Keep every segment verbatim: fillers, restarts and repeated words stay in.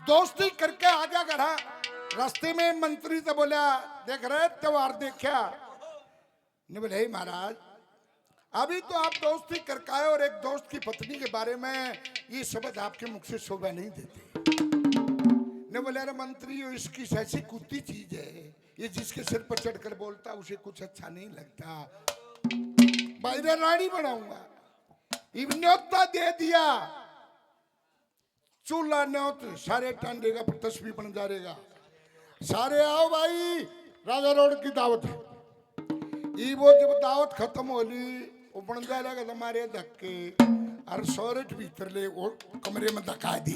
दोस्ती करके आ गया घर। रास्ते में मंत्री से बोला, "देख रहे त्योहार देखा?" ने बोले, "हे महाराज, अभी तो आप दोस्ती करके आए और एक दोस्त की पत्नी के बारे में ये शब्द आपके मुख से शोभा नहीं देते।" ने बोले, "अरे मंत्री, ये इसकी ऐसी कुत्ती चीज है, ये जिसके सिर पर चढ़कर बोलता, उसे कुछ अच्छा नहीं लगता। भाई रे, रानी बनाऊंगा।" इब न्योता दे दिया, चूल्हा न्योत, सारे टांडे का तस्वीर बन जा रहेगा। सारे आओ भाई, राजा रोड की दावत है। ई वो जब दावत खत्म हो ली, वो बन जा रहेगा तुम्हारे धक्के, और सोरठ भीतर ले वो कमरे में धक्का दी,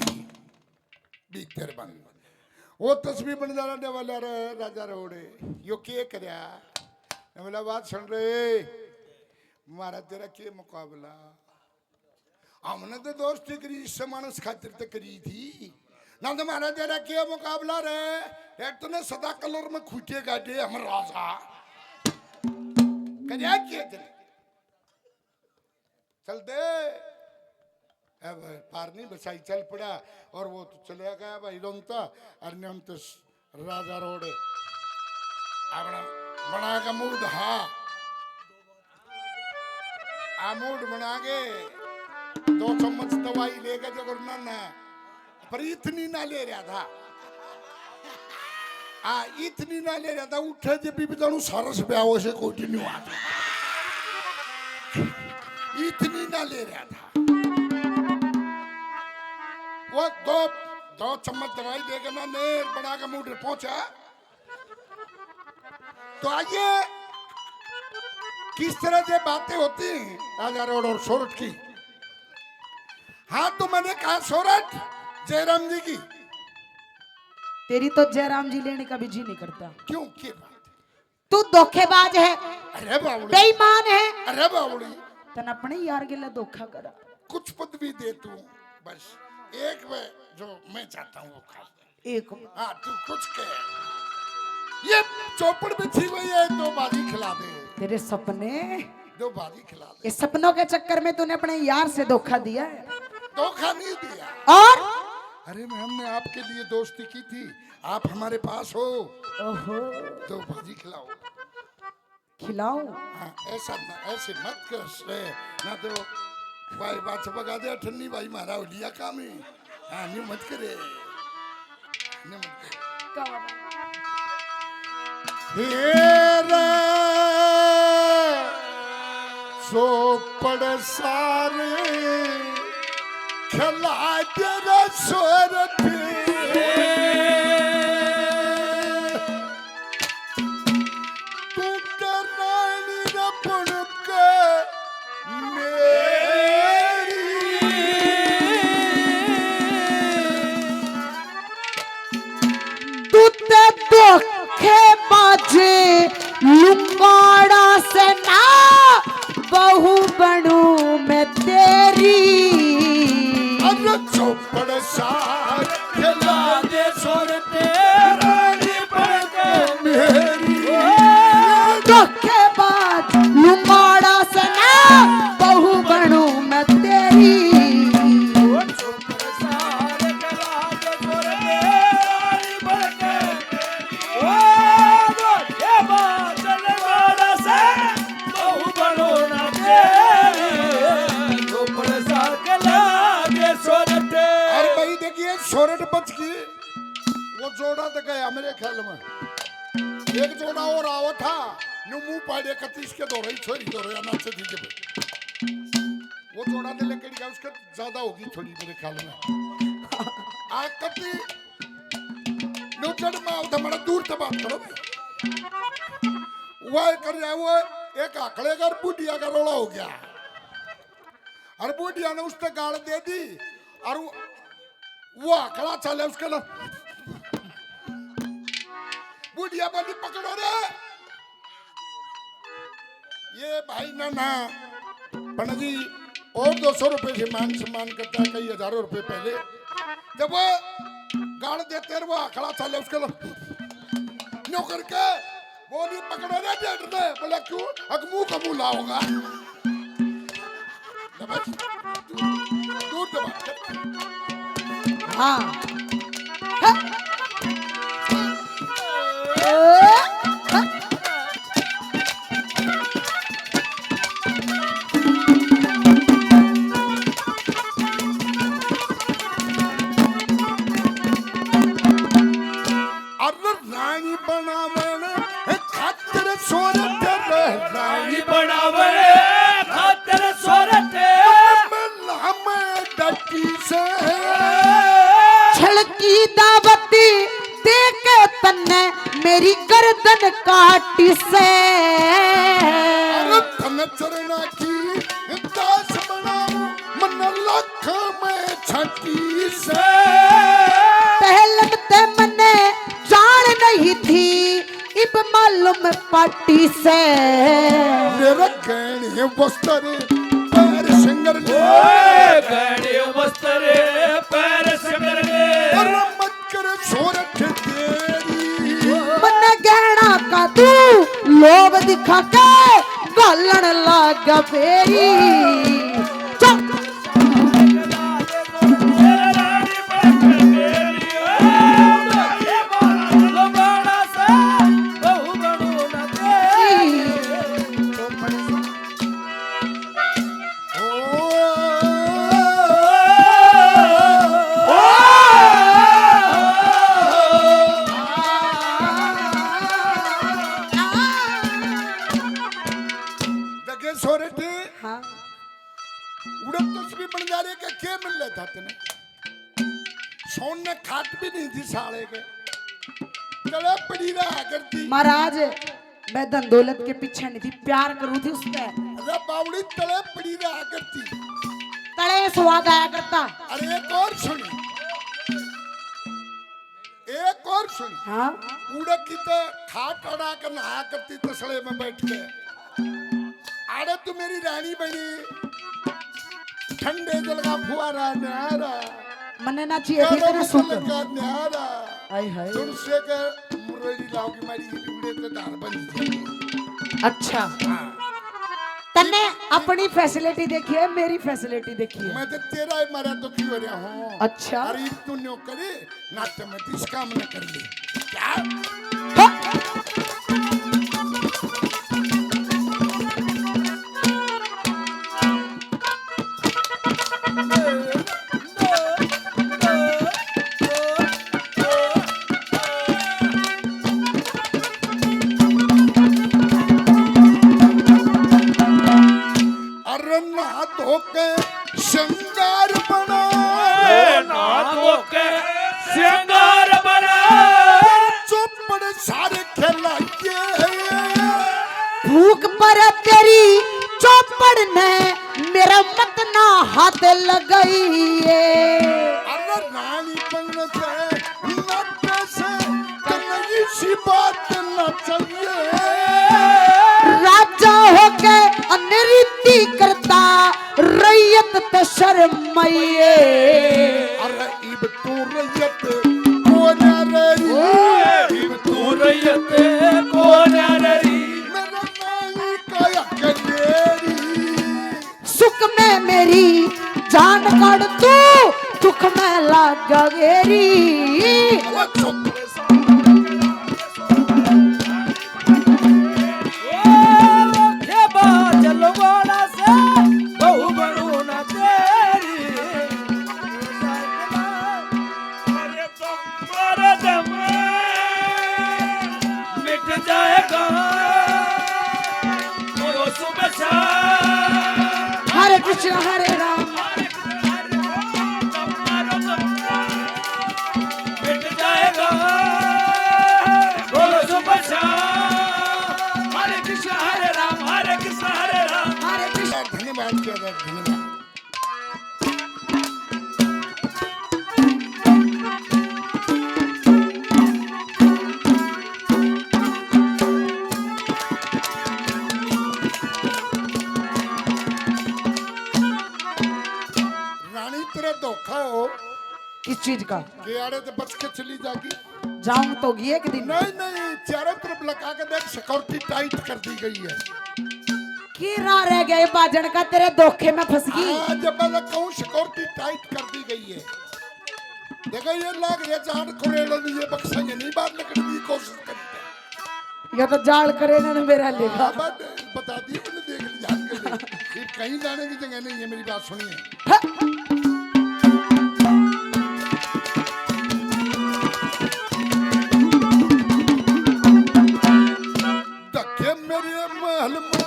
भीतर बंद। वो तस्वीर बन जा रहा वाला रे, राजा रोड, यो के करया? बोला, "बात सुन रे, मारा तेरा के मुकाबला?" हमने तो दोस्ती करी, इस मानस खातिर तो करी थी ना। तुम्हारा तेरा क्या मुकाबला रे? यार, तूने सदा कलर में खूटे गाड़े, हम राजा। करिया किया तने? चल दे। अब पार नहीं बचाई, चल पड़ा। और वो तो चले गया भाई रोनता, और न्योंत राजा रोड अपना बना के मूड, हाँ, आ मूड बना के दो चम्मच दवाई लेके जो करना ना, पर इतनी ना ले रहा था। आ, इतनी ना ले रहा था, उठे जे भी जानू सरस ब्याह से कोई नहीं हुआ था। इतनी ना ले रहा था। वो दो, दो चम्मच दवाई देके ना नेर बना के मूड पहुंचा। तो आइए, किस तरह से बातें होती हैं राजा रोड और सोरठ की। हाँ, तो मैंने कहा, "सोरठ, जयराम जी की।" तेरी तो जयराम जी लेने का भी जी नहीं करता। क्यों, के बात? तू धोखेबाज है, अरे बावली। बेईमान है। अरे बावली। तन अपने यार गेला धोखा करा। कुछ पदवी दे तू, बस एक बार जो मैं चाहता हूँ वो खा ले। एक हाँ, तू कुछ कह। ये चौपड़ बिछी हुई है, दो बाजी खिला दे। तेरे सपने, दो बाजी खिला दे। इस सपनों के चक्कर में तूने अपने यार से धोखा दिया है। धोखा नहीं दिया। और? अरे, मैं, हमने आपके लिए दोस्ती की थी, आप हमारे पास हो। ओहो। दो बाजी खिलाओ। खिलाऊं? हाँ, ऐसा न, ऐसे मत कर से, ना तो भाई बात बगा दे, ठन्नी भाई मारा हो लिया काम ही। हाँ, न्यू मत करे, न्यू मत करे। हे रे, चौपड़ सारे खिला दे रे सोरठ। तू तो रानी रे बन के मेरी। तू ते धोखेबाज लुंगाड़ा से ना बहू बनू मैं तेरी। अरे चौपड़ सार खिला दे सोरठ रानी बन के मेरी। धोखेबाज लुंगाड़ा से ना बहू बनू मैं तेरी। अरे भाई देखिए, सोरठ बच गई। वो जोड़ा तो गया मेरे ख्याल में। एक जोड़ा और आवा था, न्यू मुंह पाड़े कतीस के दो रही छोरी दो रही नाचे दी जब। वो जोड़ा तो लेके गया, उसके ज्यादा होगी थोड़ी मेरे ख्याल में। आ कती न्यू जड़ में आओ तो बड़ा दूर से बात करो भाई। वो कर रहा है, वो एक आकड़े का और बुढ़िया का रोला हो गया। और बुढ़िया ने उसने गाल दे दी और वो, वो आकड़ा चले उसके ना। बुढ़िया बोली, "पकड़ो रे।" ये भाई ना, ना, पंडित जी और दो सौ रुपए से मान सम्मान करता है, कई हजारों रुपए पहले। जब वो गाल देते हैं, वो आकड़ा चले उसके ना। न्यू करके बोली, "पकड़ो रे डेढ़ ने।" बोला, "क्यों?" "अक मुंह का मुंह लाओगा।" ले बस, दूर, दूर दबा। हाँ। अरे रानी बनावण खातर सोरठ रे, रानी बनावण खातर सोरठ। मिला मैं डटी से। छलकी दावत दे के तन्ने मेरी गर्दन काटी से। अरे तन चरना की दास बनाऊं, मन लाख में छाटी से। पहले ते मन्ने जान नहीं थी, इब मालूम पाटी से। मेरा गहने वस्त्र पैर सिंगर ले। ओए, गहने वस्त्र पैर सिंगर ले। अरे मत कर सोरठ तेरी। मन्ने गहना का तू लोभ दिखा के घालण लाग बेरी। चुप। दगे सोरे थे। हाँ। उड़द तो भी बन जा रहे, क्या, क्या मिल रहा था तने? सोन ने खाट भी नहीं थी साले के। तले पड़ी रहा करती। महाराज, मैं धन दौलत के पीछे नहीं थी, प्यार करूँ थी उससे। अरे बावड़ी, तले पड़ी रहा करती। तले स्वाद आया करता। अरे एक और सुन, एक और सुन। हाँ? उड़द की तो खाट अड़ा कर नहाया करती तसले में बैठ के। अरे तू मेरी रानी बनी, ठंडे जल का फुहारा न्यारा। मन्ने ना चाहिए थी तेरा सुख। का न्यारा। आय हाय। तुलसी के मुरली लाओगी मारी की उड़े तो दार बन जाएगी। अच्छा। हाँ। तन्ने अपनी फैसिलिटी देखी है, मेरी फैसिलिटी देखी है। मैं तो तेरा ही मारा दुखी हो रहा हूँ। अच्छा। अरे तू न्यो करे, नाट्य में तो इस काम न कर ले। क्या? हाँ। अरे नहा धो के श्रृंगार बना। ए, नहा धो के श्रृंगार बना। चौपड़ सारे खिलाइए। फूक पर तेरी चौपड़ ने मेरा मत ना हाथ लगाइए। अरे रानी बन से नाटे से कन्हई सी बात ना चाहिए। राजा होके अनरीति करता रैयत ते शर्माइए। अरे इब तू रैयत को ना रही। ओए, इब तू रैयत को ना रही। मेरा नाई काया कलेरी। सुख में मेरी जान काढ़ तू, दुख में लाग गेरी। मिट जाएगा वो सुबह शाम। हरे कृष्ण हरे राम। मिट जाएगा वो सुबह शाम। हरे कृष्ण हरे राम, हरे कृष्ण हरे राम। हरे कृष्ण। धन्यवाद, धन्यवाद। रानी, तेरा धोखा हो। किस चीज का? के आड़े ते बच के चली जागी। जाऊं तो ये एक दिन। नहीं, नहीं, चारों तरफ लगा के देख, सिक्योरिटी टाइट कर दी गई है। की राह रह गया ये बाजन का, तेरे धोखे में फंस गई। हाँ, जब मैं कहूँ सिक्योरिटी टाइट कर दी गई है। देख, कई ये लाग रहे जान करेड़ो नहीं, ये बक्सा के नहीं बाहर निकलने की कोशिश करी। ये तो जाल करे ना मेरा लेगा। हाँ, बस बता दिए, मैंने देख लिया आपके लिए। फिर कहीं जाने की जगह नहीं है, मेरी बात सुनिए। हाँ। धक्के मेरे महल में,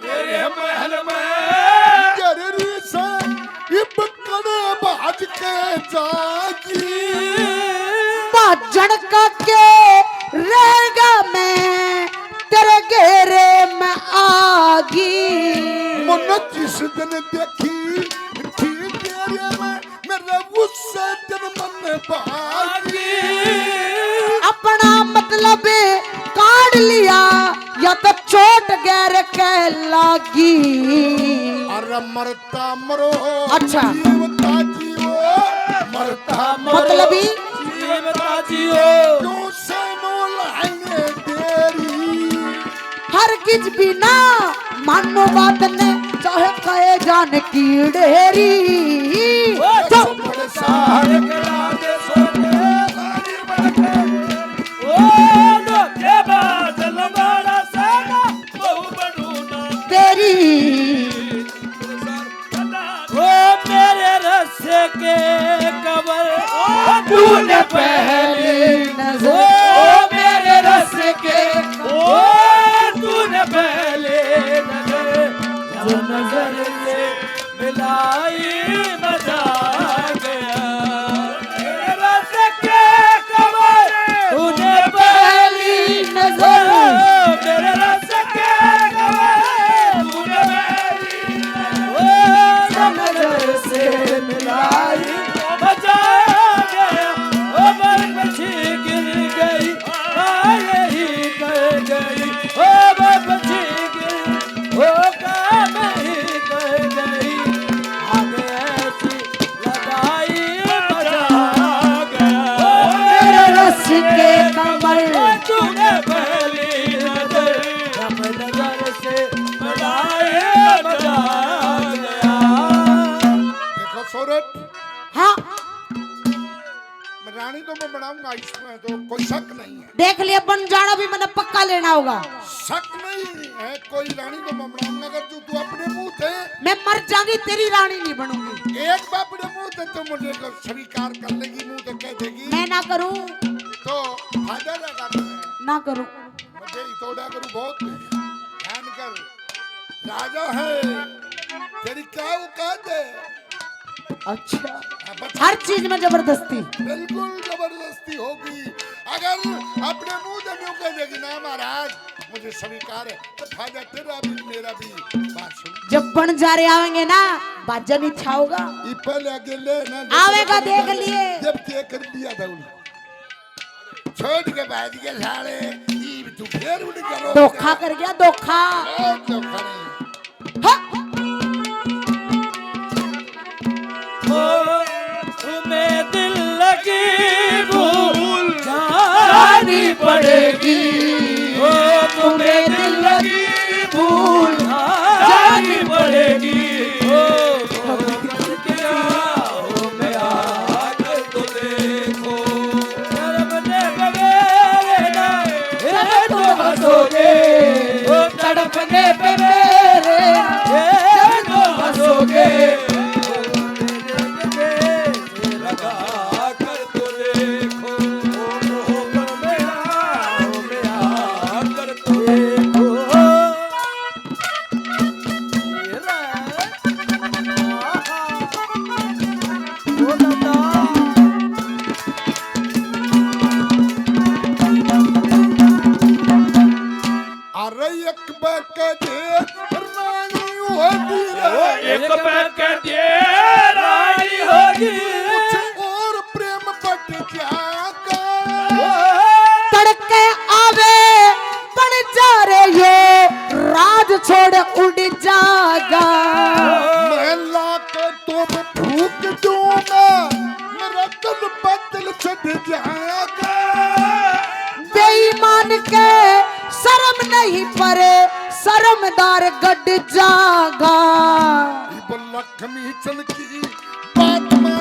मेरे महल में। जरूरी से इब कड़े भाज के जागी। भाजण का के रहेगा, मैं तेरे घेरे में आगी। मन जिस दिन देखी थी तेरे में, मेरा गुस्से दिन मन भागी। अपना मतलब काढ़ लिया, या तो चोट गैर के लागी। अरे मरता मरो, अच्छा। जीवता जियो, मरता मरो, मतलबी? जीवता जियो। क्यों से मोल आएंगे तेरी? हरगिज भी ना मानो बात ने, चाहे कहे जान की ढेरी। ओ जो चौपड़ साहब करा दे सोने वाली बात। ओ लोके बादल मारा सारा बहु बनू ना तेरी। ओ मेरे रस के कमल, ओ तूने पहली नजर, ओ मेरे रस के, ओ तूने पहली नजर, जो नजर से मिलाई मजा आ गया। मेरे रस के कमल, तूने पहली नजर, ओ मेरे रस के कमल, तूने पहली ओ नजर से मिलाई मजा आ गया। ओ बर्फ सी गिर गई, आ यही कर गई। ओ बर्फ सी गिर, ओ काम ही कर गई। आग ऐसी लगाई मजा आ गया। ओ मेरे रस के कमल। तूने पहली नजर, जब नजर से मिलाए मजा आ गया। देखो सोरठ, हाँ। मैं रानी तो मैं बनाऊंगा, इसमें तो कोई शक नहीं है। देख लिया, बन जाना भी मैंने पक्का लेना होगा। शक नहीं है, कोई रानी तो मैं बनाऊंगा, अगर तू, तू अपने मुंह से मैं मर जाऊंगी, तेरी रानी नहीं बनूंगी। एक बार अपने मुंह से तो मुझे तो स्वीकार कर लेगी, मुंह से कह देगी। मैं ना करूं। तो फायदा लगा तुम्हें। ना करूं। मुझे ही थोड़ा करूं, बहुत ध्यान कर। राजा है, तेरी क्या औकात है? अच्छा, हाँ, बता। हर चीज में जबरदस्ती। बिल्कुल जबरदस्ती होगी। अगर अपने मुंह से न्यू कह देगी ना महाराज, मुझे स्वीकार है, तो फायदा तेरा भी, मेरा भी। बात सुन। जब बन जा रहे आवेंगे ना, बाजा नहीं छाओगा। ये पहले आगे ले ना, आवेगा, देख लिए। जब क्या कर दिया था उन्हें। छोड़ के भाग गए साले, ईब तू फिर उड़ गया। धोखा कर गया, धोखा। ए, धोखा नहीं। हाँ। ओ, तुम्हें दिल लगी भूल जानी पड़ेगी। ओ, तुम्हें दिल लगी भूल जानी पड़ेगी। ओ, क्या हो गया? देखो, तड़पने पे मेरे ना, ये तो हंसोगे। ओ तड़पने पे मेरे ना, ये तो हंसोगे। लगा कर तो देखो, ओ मेरा, ओ मेरा कर तो देखो। अरे एक बके दे रानी होगी रे। ओ एक बके दे रानी होगी। कुछ और प्रेम बट जागा। तड़के आवे बन जा रे यो, राज छोड़ उड़ जागा। मैं लाख तुम फूक दूंगा, मेरा दिल बदल छट जाएगा। बेईमान के शर्म नहीं पर शर्मदार गड जागा। इब लक्ष्मी चल की बात में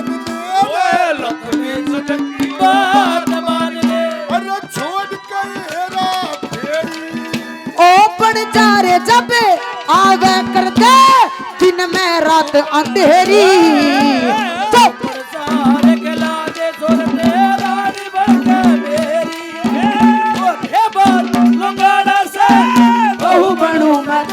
तारे जब आवे कर दे दिन में रात अंधेरी। तो प्रसार के लागे सुर तेरा निबल के मेरी। ओ खेबर लुगाड़ा से बहू बनू मैं